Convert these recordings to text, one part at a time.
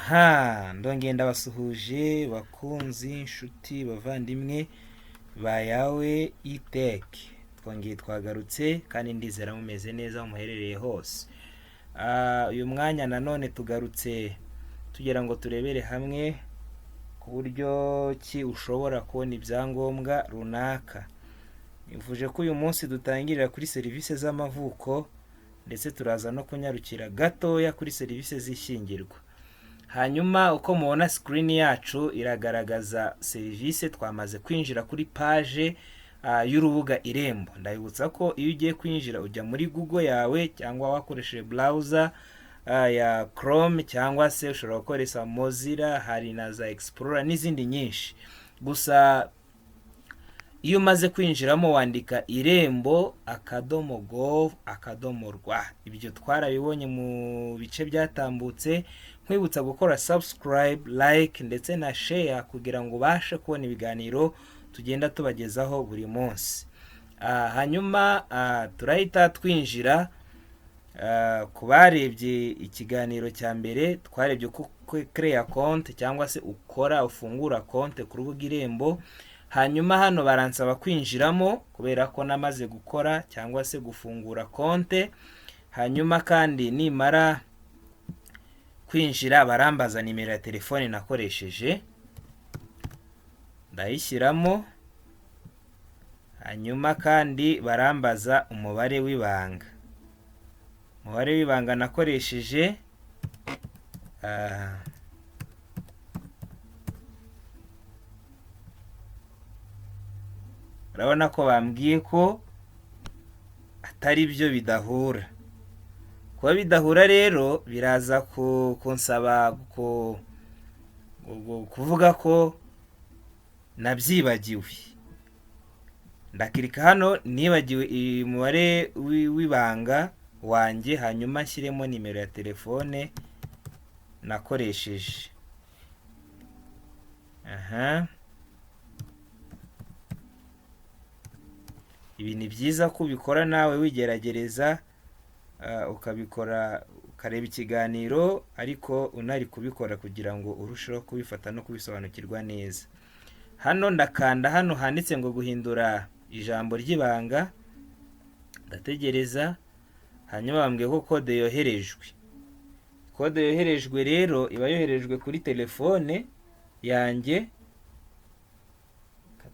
Aha ndongeye ndabasuhuje bakunzi, inshuti, bavandimwe ba Yawe Itech. Twongeye twagarutse kandi ndizera mumeze neza aho muherereye hose. Uyu mwanya nanone tugarutse tugira ngo turebere hamwe ku buryo ki ushobora kubona ibyangombwa runaka. Nifuje ko uyu munsi dutangirira kuri serivisi z'amavuko ndetse turaza no kunyarukira gatoya kuri serivisi z'ishyingirwa. Hanyuma uko mubona screen yacu iragaragaza serivisi, twamaze kwinjira kuri page y'urubuga Irembo. Ndabibutsa ko iyo ugiye kwinjira ujya muri Google yawe cyangwa wakoresheje browser ya Chrome, cyangwa se ushobora gukoresha Mozilla, hari na za Explorer n'izindi nyinshi. Gusa iyo umaze kwinjiramo wandika irembo.gov.rw. Ibyo twarabibonye mu bice byatambutse. Nkwibutsa gukora subscribe, like ndetse na share kugira ngo ubashe kubona ibiganiro tugenda tubagezaho buri munsi. Hanyuma turahita twinjira. Ku barebye ikiganiro cya mbere, twarebye uko create konti cyangwa se ukora ufungura konti ku rubuga Irembo. Hanyuma hano baransaba kwinjiramo kubera ko namaze gukora cyangwa se gufungura konti. Hanyuma kandi nimara kwinjira barambaza nimero ya telefone nakoresheje, ndayishyiramo. Hanyuma kandi barambaza umubare w'ibanga, umubare w'ibanga nakoresheje. Urabona ko bambwiye ko atari byo, bidahura. Kuba bidahura rero biraza kunsaba kuvuga ko nabyibagiwe. Ndakirika hano nibagiwe umubare w'ibanga wanjye, hanyuma nshyiremo nimero ya telefone nakoresheje. Aha ibi ni byiza ko ubikora nawe wigeragereza, ukabikora ukareba ikiganiro ariko unari kubikora kugira ngo urusheho kubifata no kubisobanukirwa neza. Hano ndakanda hano handitse ngo guhindura ijambo ry'ibanga, ndategereza. Hanyuma bambwiye ko kode yoherejwe. Kode yoherejwe rero iba yoherejwe kuri telefone yanjye.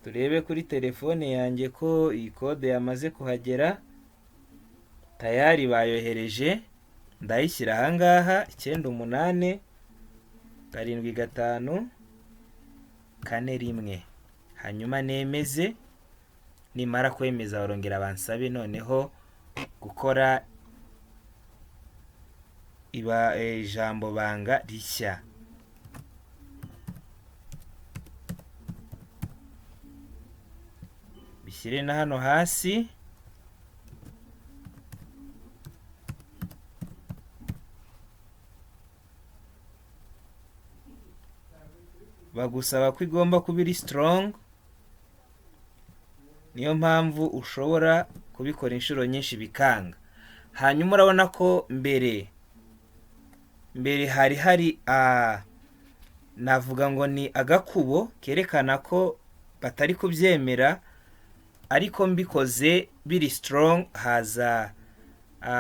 Turebe kuri telefone yanjye ko iyi kode yamaze kuhagera. Tayari bayohereje, ndayishyira ahangaha: 987541. Hanyuma nemeze. Nimara kwemeza barongera bansabe noneho gukora iba ijambo banga rishya. Bishyire na hano hasi. Bagusaba ko igomba kuba iri strong, niyo mpamvu ushobora kubikora inshuro nyinshi bikanga. Hanyuma urabona ko mbere mbere hari navuga ngo ni agakubo kerekana ko batari kubyemera, ariko mbikoze biri strong haza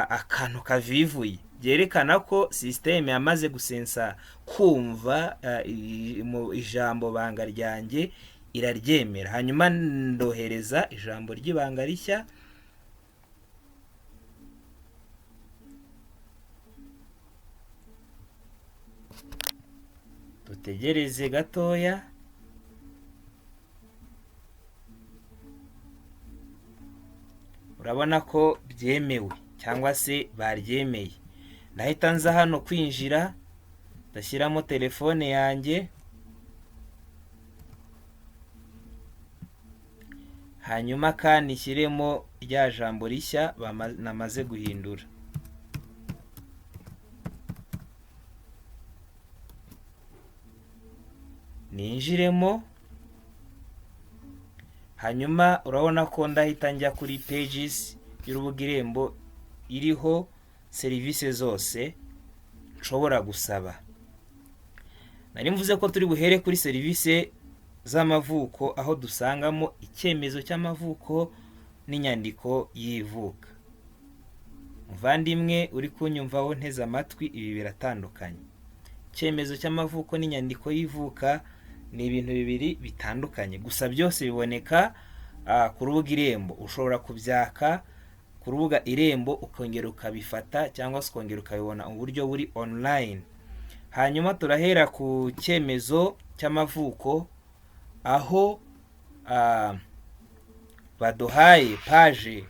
akantu kavivuye byerekana ko sisiteme yamaze gusensa kumva ijambo banga ryanjye, iraryemera. Hanyuma ndohereza ijambo ry'ibanga rishya. Dutegereze gatoya. Urabona ko byemewe cyangwa se baryemeye. Ndahita nza hano kwinjira, ndashyiramo telefone yanjye, hanyuma kandi nshyiremo rya jambo rishya namaze guhindura. Ninjiremo. Hanyuma urabona ko ndahita njya kuri pages y'urubuga Irembo iriho serivisi zose nshobora gusaba. Nari mvuze ko turi buhere kuri serivisi z'amavuko, aho dusangamo icyemezo cy'amavuko n'inyandiko y'ivuka. Muvandimwe uri kunyumvaho nteze amatwi, ibi biratandukanye. Icyemezo cy'amavuko n'inyandiko y'ivuka ni ibintu bibiri bitandukanye, gusa byose biboneka ku rubuga Irembo. Ushobora kubyaka ku rubuga Irembo ukongera ukabifata cyangwa se ukongera ukabibona mu buryo buri online. Hanyuma turahera ku cyemezo cy'amavuko, aho baduhaye paje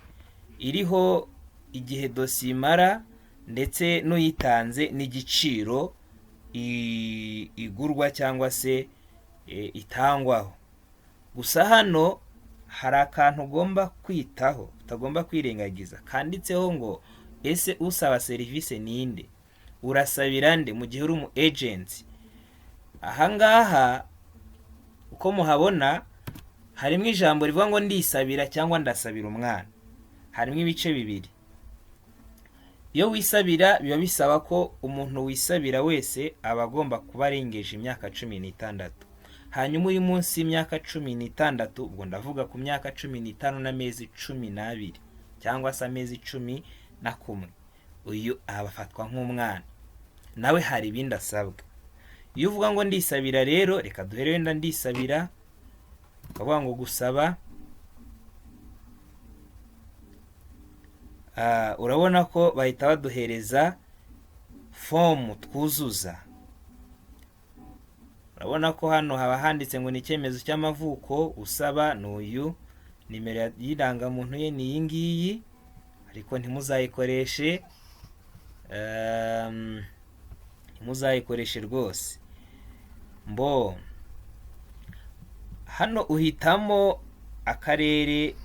iriho igihe dosiye imara ndetse n'uyitanze n'igiciro igurwa cyangwa se itangwaho. Gusa hano hari akantu ugomba kwitaho utagomba kwirengagiza, kanditseho ngo ese usaba serivisi ninde, urasabira nde mu gihe uri umu ejenti. Ahangaha uko muhabona harimo ijambo rivuga ngo ndisabira cyangwa ndasabira umwana, harimo ibice bibiri. Iyo wisabira biba bisaba ko umuntu wisabira wese aba agomba kuba arengeje imyaka 16. Hanyuma uri munsi y'imyaka 16, ubwo ndavuga ku myaka 15 n'amezi 12 cyangwa se amezi 11, uyu aba afatwa nk'umwana, nawe hari ibindi asabwa. Iyo uvuga ngo ndisabira rero, reka duhere wenda ndisabira, ukavuga ngo gusaba, urabona ko bahita baduhereza fomu twuzuza. Urabona ko hano haba handitse ngo ni icyemezo cy'amavuko, usaba ni uyu, nimero y'irangamuntu ye ni iyi ngiyi, ariko ntimuzayikoreshe, ntimuzayikoreshe rwose. Mbo hano uhitamo akarere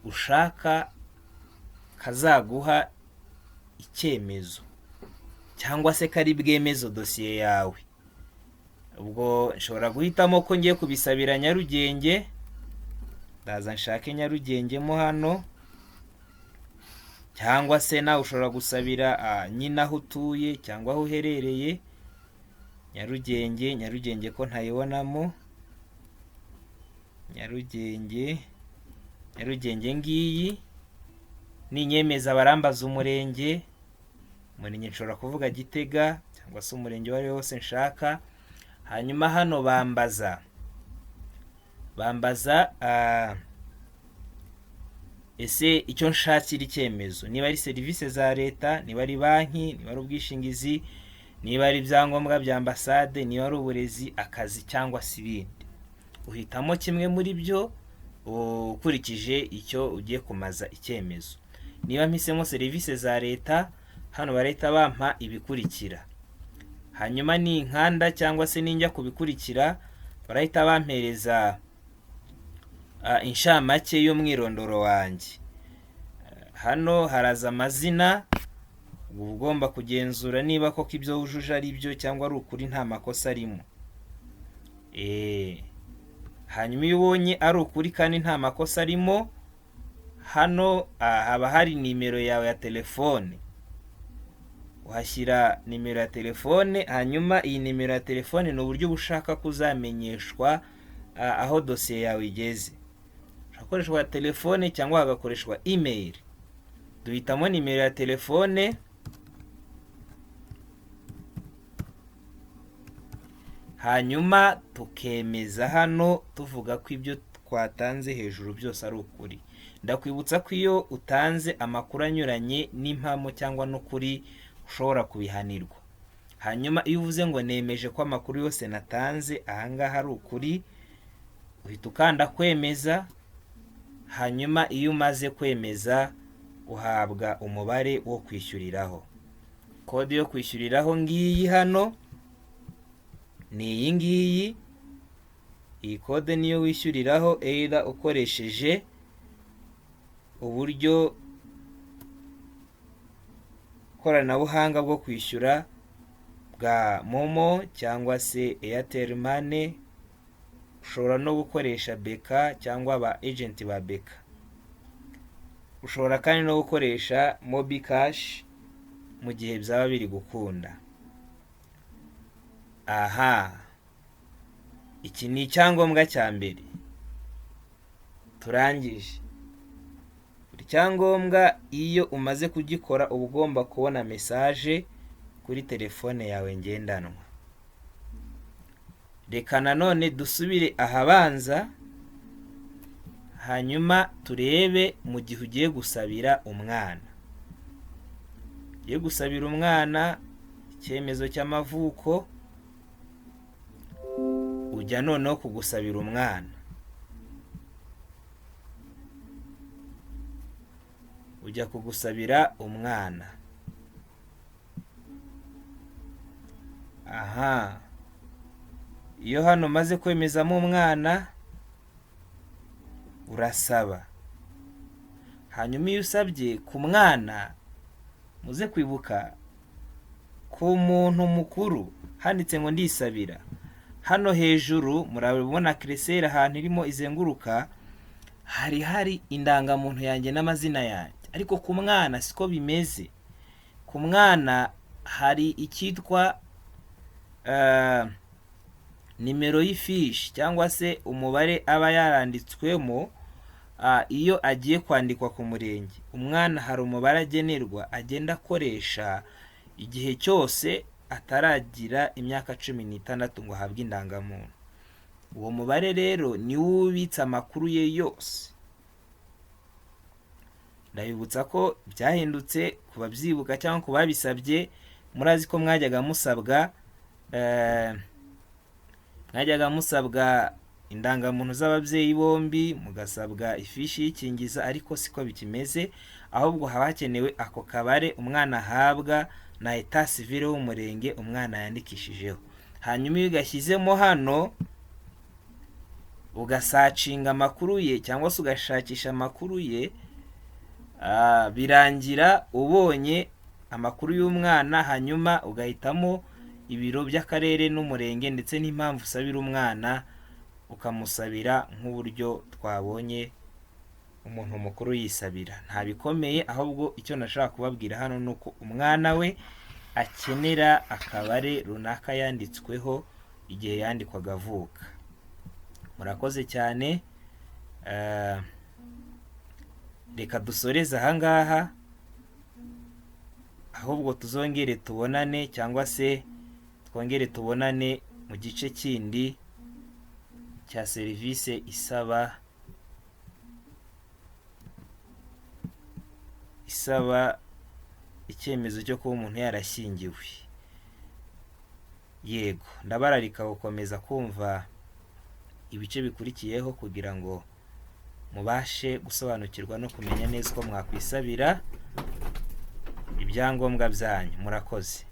ushaka kazaguha icyemezo cyangwa se kari bwemeze dosiye yawe. Ubwo nshobora guhitamo ko ngiye kubisabira Nyarugenge, ndaza nshake Nyarugenge mo hano, cyangwa se nawe ushobora gusabira nyine aho utuye cyangwa aho uherereye. Nyarugenge, Nyarugenge ko ntayibonamo, Nyarugenge, Nyarugenge ngiyi. Ninyemeza barambaza umurenge, umurenge nshobora kuvuga Gitega cyangwa se umurenge uwo ari wo wose nshaka. Hanyuma hano bambaza ese icyo nshakira icyemezo, niba ari serivisi za leta, niba ari banki, niba ari ubwishingizi, niba ari ibyangombwa bya ambasade, niba ari uburezi, akazi cyangwa se ibindi. Uhitamo kimwe muri byo ukurikije icyo ugiye kumaza icyemezo. Niba mpisemo serivisi za leta, hano barahita bampa ibikurikira. Hanyuma ninkanda cyangwa se ninjya kubikurikira, barahita bampereza inshamake y'umwirondoro wanjye. Hano haraza amazina, uba ugomba kugenzura niba koko ibyo wujuje ari byo cyangwa ari ukuri nta makosa arimo. Hanyuma iyo ubonye ari ukuri kandi nta makosa arimo, hano haba hari nimero yawe ya telefone, uhashyira nimero ya telefone. Hanyuma iyi nimero ya telefone ni uburyo uba ushaka kuzamenyeshwa aho dosiye yawe igeze. Hakoreshwa telefone cyangwa hagakoreshwa email. Duhitamo nimero ya telefone, hanyuma tukemeza hano tuvuga ko ibyo twatanze hejuru byose ari ukuri. Ndakwibutsa ko iyo utanze amakuru anyuranye n'impamo cyangwa n'ukuri ushobora kubihanirwa. Hanyuma iyo uvuze ngo nemeje ko amakuru yose natanze ahangaha ari ukuri, uhita ukanda kwemeza. Hanyuma iyo umaze kwemeza uhabwa umubare wo kwishyuriraho. Kode yo kwishyuriraho ngiyi hano ni iyi ngiyi. Iyi kode niyo wishyuriraho either ukoresheje uburyo koranabuhanga bwo kwishyura bwa momo cyangwa se Airtel Money, ushobora no gukoresha BK cyangwa aba ejenti ba BK. Ushobora kandi no gukoresha MobiCash mu gihe byaba biri gukunda. Aha, iki ni icyangombwa cya mbere turangije. Buri cyangombwa iyo umaze kugikora uba ugomba kubona message kuri telefone yawe ngendanwa. Reka nanone dusubire ahabanza, hanyuma turebe mu gihe ugiye gusabira umwana. Ugiye gusabira umwana icyemezo cy'amavuko, ujya noneho kugusabira umwana. Ujya kugusabira umwana. Aha, iyo hano umaze kwemezamo umwana, urasaba. Hanyuma iyo usabye ku mwana, muze kwibuka ku muntu mukuru handitse ngo ndisabira. Hano hejuru murabona curseur ahantu irimo izenguruka, hari indangamuntu yanjye n'amazina yanjye. Ariko ku mwana siko bimeze. Ku mwana hari icyitwa nimero y'ifishi cyangwa se umubare aba yaranditswemo iyo agiye kwandikwa ku murenge. Umwana hari umubare agenerwa agenda akoresha igihe cyose ataragira imyaka 16 ngo ahabwe indangamuntu. Uwo mubare rero niwo ubitse amakuru ye yose. Ndabibutsa ko byahindutse ku babyibuka cyangwa ku babisabye, murazi ko mwajyaga musabwa indangamuntu z'ababyeyi bombi, mugasabwa ifishi y'ikingiza, ariko siko bikimeze, ahubwo haba hakenewe ako kabare umwana ahabwa na état civil w'umurenge umwana yandikishijeho. Hanyuma iyo ugashyizemo hano, ugasearchinga amakuru ye cyangwa se ugashakisha amakuru ye, birangira ubonye amakuru y'umwana, hanyuma ugahitamo ibiro by'akarere n'umurenge ndetse n'impamvu usabira umwana, ukamusabira nk'uburyo twabonye umuntu mukuru yisabira. Nta bikomeye, ahubwo icyo nashaka kubabwira hano ni uko umwana we akenera akabare runaka yanditsweho igihe yandikwaga avuka. Murakoze cyane, reka dusoreze aha ngaha, ahubwo tuzongere tubonane cyangwa se twongere tubonane mu gice kindi cya serivisi isaba icyemezo cyo kuba umuntu yarashyingiwe. Yego, ndabararika gukomeza kumva ibice bikurikiyeho kugira ngo mubashe gusobanukirwa no kumenya neza uko mwakwisabira ibyangombwa byanyu. Murakoze.